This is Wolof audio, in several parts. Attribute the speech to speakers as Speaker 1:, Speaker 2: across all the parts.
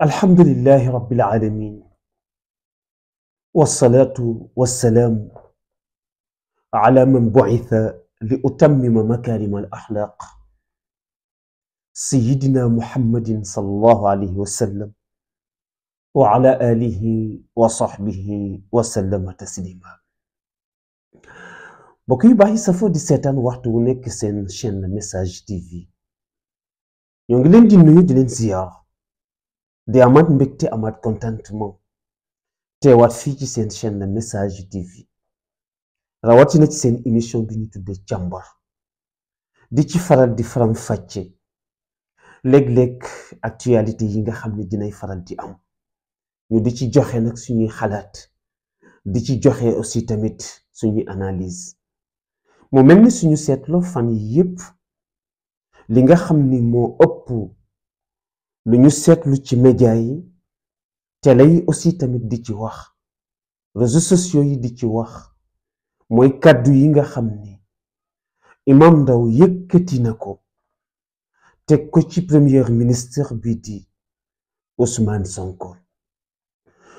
Speaker 1: الحمد لله رب العالمين والصلاة والسلام على من بعث لأتمم مكارم الأخلاق سيدنا محمد صلى الله عليه وسلم وعلى آله وصحبه وسلم تسليما. mbokk yu baax yi safoo di seetaan waxtu wu nekk seen chaîne Message TV ñoo ngi leen di nuyu di leen ziyaar di amaat mbégte amaat contentement teewaat fii ci seen chaîne Message TV rawatina ci seen émission bi ñu tuddee càmbar di ci faral di faram fàcce léeg-léeg actualité yi nga xam ne dinay faral di am ñu di ci joxe nag suñuy xalaat di ci joxe aussi tamit suñuy analyse mu mel ni suñu seetloo fan yi yépp li nga xam ni moo ëpp lu ñu seetlu ci média yi télé yi aussi tamit di ci wax réseaux sociaux yi di ci wax mooy kàddu yi nga xam ni Imam Ndao yëkkati na ko teg ko ci premier ministre bi di Ousmane Sonko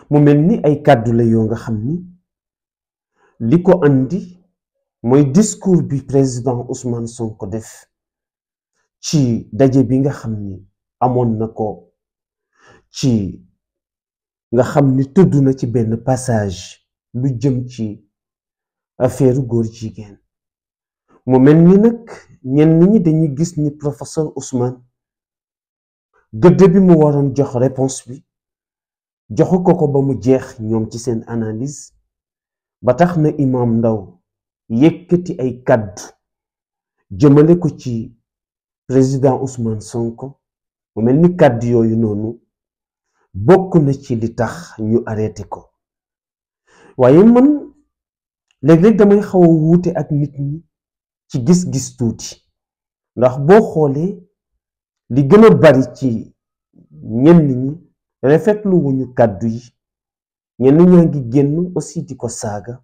Speaker 1: mu mel ni ay kàddu la yoo nga xam ni li ko andi mooy discours bi président Ousmane Sonko def ci daje bi nga xam ni amoon na ko ci nga xam ni tudd na ci benn passage lu jëm ci affaire góor jigéen mu mel ni nag ñenn ñi dañuy gis ni professeur Ousmane gëdd bi mu waroon jox réponse bi joxu ko ba mu jeex ñoom ci seen analyse ba tax na Imam Ndao yëkkati ay kàddu jëmale ko ci président Ousmane Sonko mu mel ni kàddu yooyu noonu bokk na ci li tax ñu arrêté ko waaye man léeg-léeg damay xaw a wuute ak nit ñi ci gis-gis tuuti ndax boo xoolee li gën a bari ci ñenn ñi rafetlu wuñu kàddu yi ñenn ñaa ngi génn aussi di ko saaga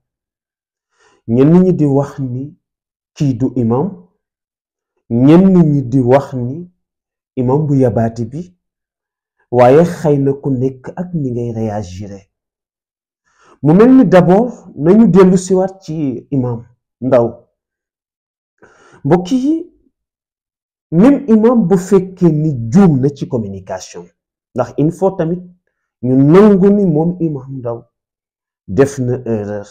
Speaker 1: ñenn ñi di wax ni kii du imam ñenn ñi di wax ni imam bu yabaate bi waaye xëy na ku nekk ak ni ngay réagir mu mel ni d'abord nañu dellu siwaat ci Imam Ndao mbokk yi même imam bu fekkee ni juum na ci communication ndax il faut tamit ñu nangu ni moom Imam Ndao def na erreur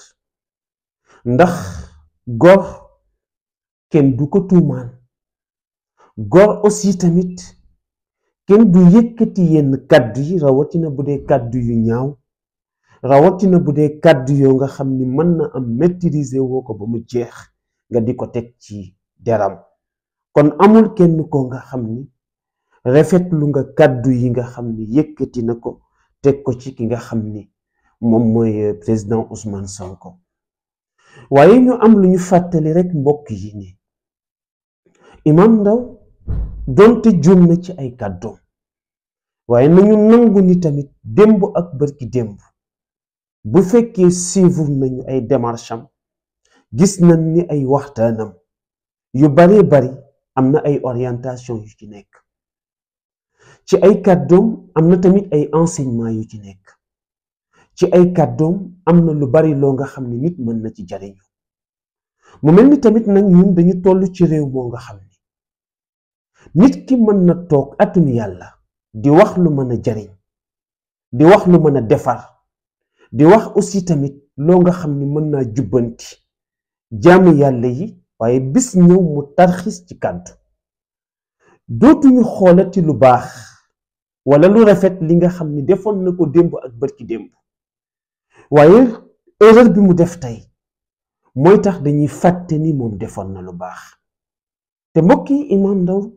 Speaker 1: ndax góor kenn du ko tuumaan góor aussi tamit kenn du yëkkati yenn kàddu yi rawatina bu dee kàddu yu ñaaw rawatina bu dee kàddu yoo nga xam ni mën na am maîtriser woo ko ba mu jeex nga di ko teg ci deram kon amul kenn ko nga xam ni rafetlu nga kàddu yi nga xam ni yëkkati na ko teg ko ci ki nga xam ni moom mooy président Ousmane Sonko waaye ñu am lu ñu fàttali rek mbokk yi ni Imam Ndao donte juum na ci ay kàddoom waaye nañu nangu ni tamit démb ak bërki démb bu fekkee suivre nañu ay démarche am gis nañ ni ay waxtaanam yu baree bari am na ay orientation yu ci nekk ci ay kàddoom am na tamit ay enseignement yu ci nekk ci ay kàddoom am na lu bari loo nga xam ne nit mën na ci jariñu mu mel ni tamit nag ñun dañu toll ci réew moo nga xam ni nit ki mën na toog atum yàlla di wax lu mën a jariñ di wax lu mën a defar di wax aussi tamit loo nga xam ni mën naa jubbanti jaamu yàlla yi waaye bis ñëw mu tarxis ci kàddu dootuñu xoolati lu baax wala lu rafet li nga xam ni defoon na ko démb ak bërki démb waaye erreur bi mu def tey mooy tax dañuy fàtte ni moom defoon na lu baax te mbokk yi Imam Ndao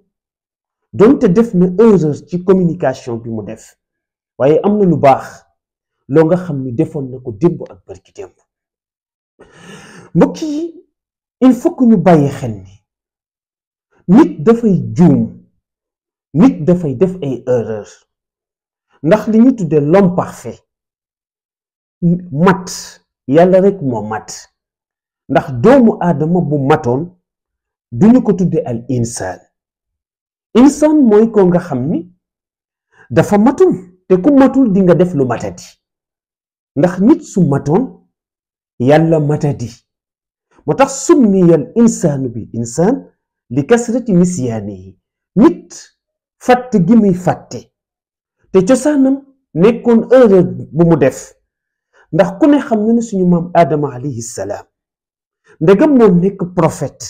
Speaker 1: donte def na erreur ci communication bi mu def waaye am na lu baax loo nga xam ni defoon na ko démb ak bërki démb mbokk yi il faut que ñu bàyyi xel ni nit dafay juum nit dafay def ay erreur ndax li ñu tuddee l'homme parfait mat yàlla rek moo mat ndax doomu aadama bu matoon duñu ko tuddee al insaan insaan mooy ko nga xam ni dafa matul te ku matul di nga def lu matadi ndax nit su matoon yàlla matadi moo tax summiyal insaanu bi insaan li kasrati nisyaanihi nit fàtte gi muy fàtte te cosaanam nekkoon erreur bu mu def ndax ku ne xam na ne suñu maam Adama alayhi salaam ndegam moom nekk prophète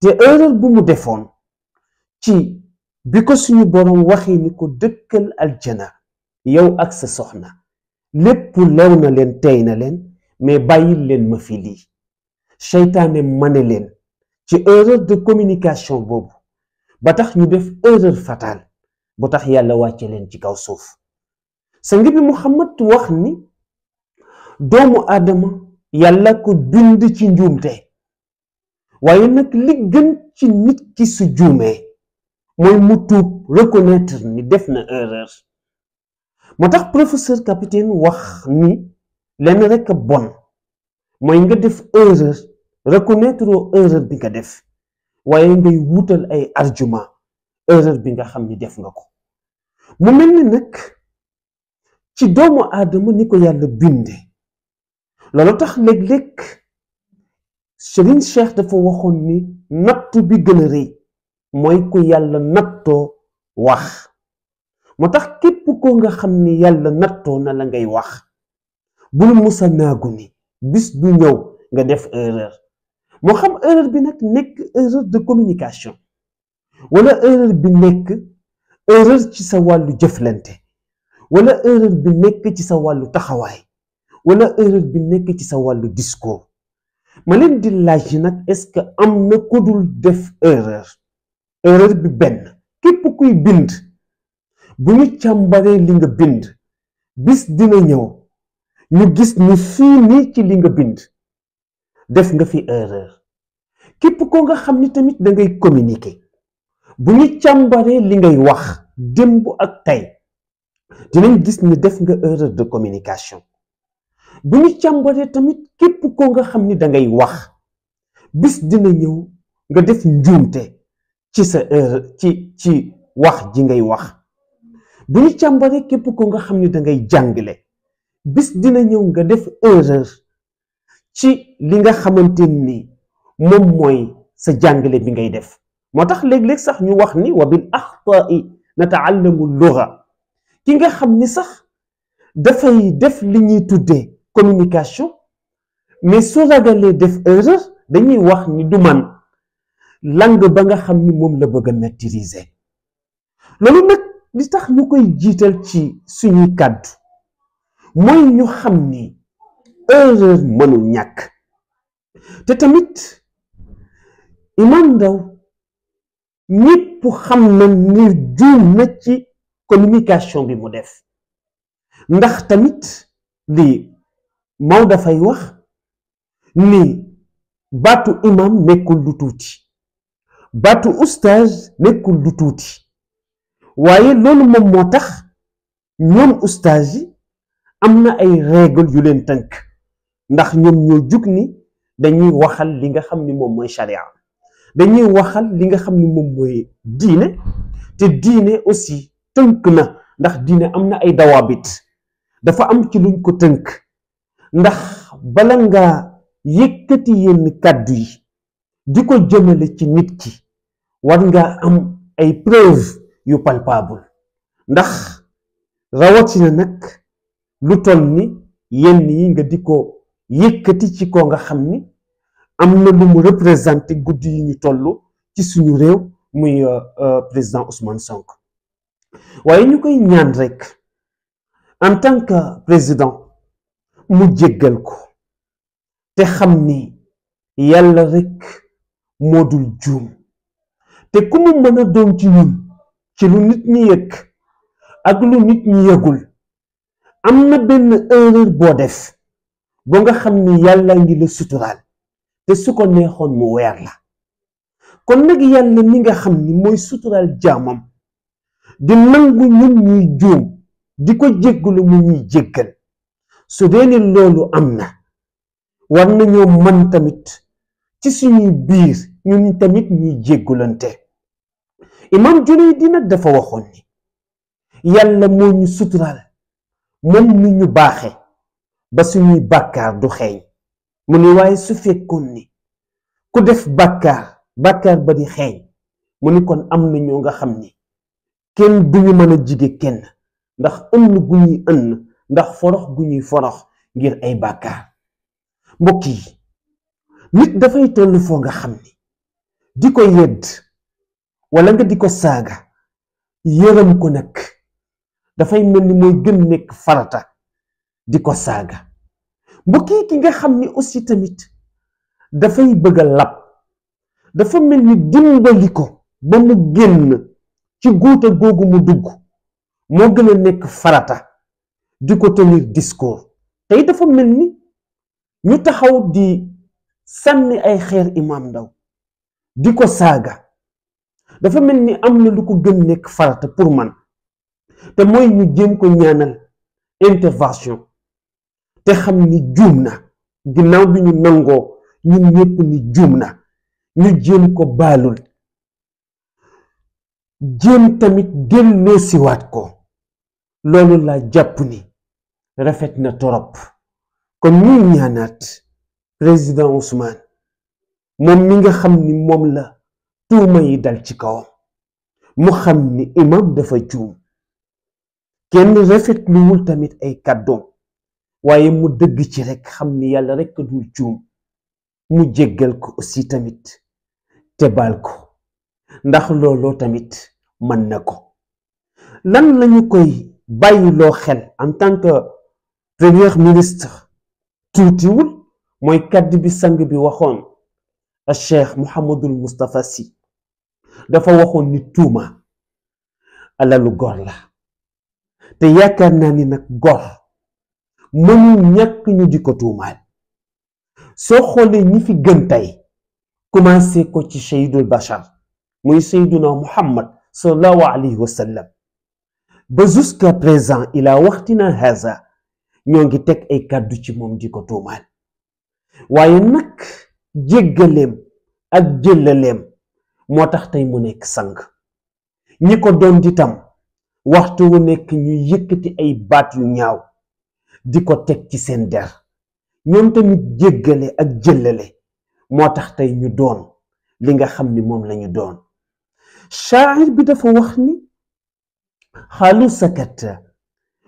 Speaker 1: te erreur bu mu defoon ci bi ko suñu boroom waxee ni ko dëkkal aljana yow ak sa soxna lépp lew na leen tey na leen mais bàyyil leen ma fi lii seytaane mane leen ci erreur de communication boobu ba tax ñu def erreur fatale bu tax yàlla wàcce leen ci kaw suuf sang bi Muhammad wax ni doomu aadama yàlla ko bind ci njuumte waaye nag li gën ci nit ki su juumee mooy mu tuub reconnaître ni def na erreur moo tax professeur capitaine wax ni lenn rekk bon mooy nga def erreur reconnaître erreur bi nga def waaye ngay wutal ay argument erreur bi nga xam ni def nga ko mu mel ni nag ci doomu aadama ni ko yàlla binde loolu tax léeg-léeg Serigne Cheikh dafa waxoon ni nattu bi gën a rëy mooy ku yàlla nattoo wax moo tax képp ko nga xam ni yàlla nattoo na la ngay wax bul musa naagu ni bis du ñëw nga def erreur moo xam erreur bi nag nekk erreur de communication wala erreur bi nekk erreur ci sa wàllu jëflante wala erreur bi nekk ci sa wàllu taxawaay wala erreur bi nekk ci sa wàllu discours ma leen di laaj nag est-ce que am na ku dul def erreur bi benn képp kuy bind bu ñu càmbaree li nga bind bis dina ñëw ñu gis ni fii nii ci li nga bind def nga fi erreur képp ko nga xam ni tamit da ngay communiquer bu ñu càmbaree li ngay wax démb ak tey dinañ gis ni def nga erreur de communication bu ñu càmbaree tamit képp ko nga xam ni da ngay wax bis dina ñëw nga def njuumte ci sa erreur ci wax ji ngay wax bu ñu càmbaree képp ko nga xam ni da ngay jàngale bis dina ñëw nga def erreur ci li nga xamante ni moom mooy sa jàngale bi ngay def moo tax léeg-léeg sax ñu wax ni wa bil axtaai nataallamu lugha ki nga xam ni sax dafay def li ñuy tuddee communication mais soo ragalee def erreur dañuy wax ni du man langue ba nga xam ni moom la bëgg a maîtriser loolu nag li tax ñu koy jiital ci suñuy kàddu mooy ñu xam ni erreur mënul ñàkk te tamit Imam Ndao ñépp xam na ni juum na ci communication bi mu def ndax tamit li Maodo dafay wax ni baatu imam nekkul lu tuuti baatu oustaz nekkul lu tuuti waaye loolu moom moo tax ñoom oustaz yi am na ay règle yu leen tënk ndax ñoom ñoo jug ni dañuy waxal li nga xam ni moom mooy charia dañuy waxal li nga xam ni moom mooy diine te diine aussi tënk na ndax diine am na ay dawaabit dafa am ci luñ ko tënk ndax bala nga yëkkati yenn kàddu yi di ko jëmale ci nit ki war nga am ay preuve yu palpable ndax rawatina nag lu toll ni yenn yi nga di ko yëkkati ci ko nga xam ni am na lu mu représenté guddi yi ñu toll ci suñu réew muy président Ousmane Sonko waaye ñu koy ñaan rek en tant que président mu jéggal ko te xam ni yàlla rek moo dul juum te ku mu mën a doon ci ñun ci lu nit ñi yëg ak lu nit ñi yëgul am na benn erreur boo def ba nga xam ni yàlla ngi la suturaal te su ko neexoon mu weer la kon nag yàlla mi nga xam ni mooy suturaal jaamam di nangu ñun ñuy juum di ko jéggalu mu ñuy jéggal su dee ni loolu am na war nañoo man tamit ci suñuy biir ñun tamit ñuy jéggalante Imam Junayd nag dafa waxoon ni yàlla moo ñu suturaal moom mi ñu baaxe ba suñuy bàkkaar du xeeñ mu ni waaye su fekkoon ni ku def bàkkaar ba di xeeñ mu ni kon am na ñoo nga xam ni kenn duñu mën a jige kenn ndax ënn gu ñuy ënn ndax forox gu ñuy forox ngir ay bàkkaar mbokk yi nit dafay toll foo nga xam ni di ko yedd wala nga di ko saaga yërëm ko nag dafay mel ni mooy gën nekk farata di ko saaga mbokk yi ki nga xam ni aussi tamit dafay bëgg a lab dafa mel ni dimbali ko ba mu génn ci guuta googu mu dugg moo gën a nekk farata di ko tenir discours tey dafa mel ni ñu taxaw di sànni ay xeer Imam Ndao di ko saaga dafa mel ni am na lu ko gën nekk farata pour man te mooy ñu jéem ko ñaanal intervention te xam ni juum na ginnaaw bi ñu nangoo ñun ñépp ni juum na ñu jéem ko baalul jéem tamit delloo siwaat ko loolu laa jàpp ni rafet na torop kon ñuy ñaanaat président Ousmane moom mi nga xam ni moom la tuuma yi dal ci kawam mu xam ni imam dafa juum kenn rafetluwul tamit ay kàddoom waaye mu dëgg ci rekk xam ni yàlla rekk dul juum mu jéggal ko aussi tamit te baal ko ndax looloo tamit mën na ko lan lañu koy bàyyiloo xel en tant que premier ministre tuutiwul mooy kàddu bi sang bi waxoon a Cheikh Mouhamadul Moustapha Sy dafa waxoon ni tuuma alalu gor la te yaakaar naa ni nag gor mënul ñàkk ñu di ko tuumaal soo xoolee ñi fi gën tey commencé ko ci Seydul Bachar muy Seyduna Muhammad sallallahu alayhi wa sallam ba jusqu'à présent ila waxtina haza ñoo ngi teg ay kàddu ci moom di ko tuumaal waaye nag jéggaleem ak jëllaleem moo tax tey mu nekk sang ñi ko doon di tam waxtu wu nekk ñuy yëkkati ay baat yu ñaaw di ko teg ci seen der ñoom tamit jéggale ak jëllale moo tax tey ñu doon li nga xam ni moom lañu doon shaa'ir bi dafa wax ni xaalu sakata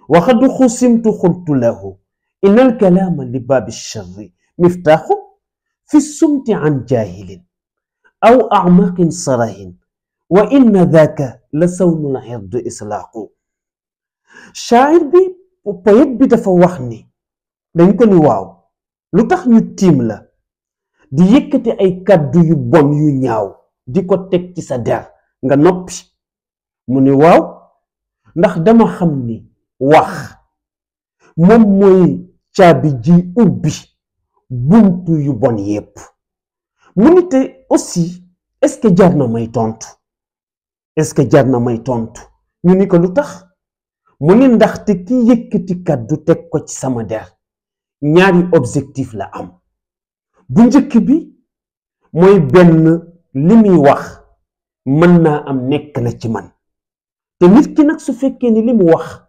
Speaker 1: waxadu xusimtu xultu lahu inna alkalaama li baabi sharri miftaaxu fi sumti an jaahilin aw acmaqin sarahin wa inna daaka la sawnul irdu islaaqu shaa'ir bi poète bi dafa wax ni dañ ko ni waaw lu tax ñu tiim la di yëkkati ay kàddu yu bon yu ñaaw di ko teg ci sa der nga noppi mu ni waaw ndax dama xam ni wax moom mooy caabi ji ubbi buntu yu bon yépp mu ni te aussi est-ce que jar na may tontu est-ce que jar na may tontu ñu ni ko lu tax mu ni ndaxte ki yëkkati kàddu teg ko ci sama der ñaari objectif la am bu njëkk bi mooy benn li muy wax mën naa am nekk na ci man te nit ki nag su fekkee ni li mu wax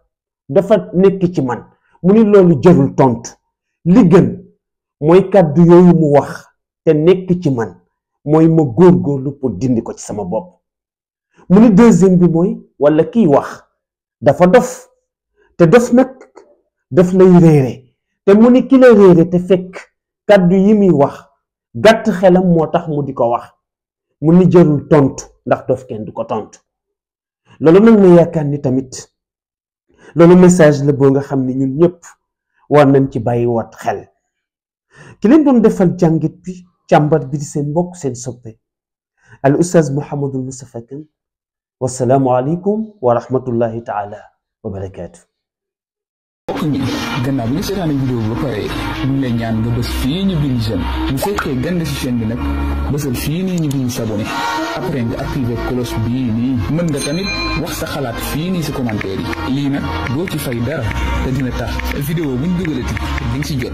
Speaker 1: dafa nekk ci man mu ni loolu jarul tontu li gën mooy kàddu yooyu mu wax te nekk ci man mooy ma góorgóorlu pour dindi ko ci sama bopp mu ni deuxième bi mooy walla kiy wax dafa dof te dof nag daf lay réere te mu ni ki la réere te fekk kàddu yi muy wax gàtt xelam moo tax mu di ko wax mu ni jarul tontu ndax dof kenn du ko tontu loolu nag ma yaakaar ni tamit loolu message la boo nga xam ni ñun ñëpp war nañ ci bàyyi wat xel ki leen doon defal jàngit bi càmbar bi di seen mbokk seen soppe al ustaz Mouhamadul Moustapha Kane wassalaamu aleykum wa rahmatullahi taala wa barakaatu.
Speaker 2: mbokk ñi gannaaw bi nga seetaane vidéo bi ba pare ñu ngi lay ñaan nga bës fii ñu bind j'aime bu fekkee gande ci chaîne bi nag bësal fii nii ñu bind s'abonné après nga activer cloche bii nii mën nga tamit wax sa xalaat fii nii si commentaire yi lii nag doo ci fay dara te dina tax vidéo buñ dugalati di nga ci jot.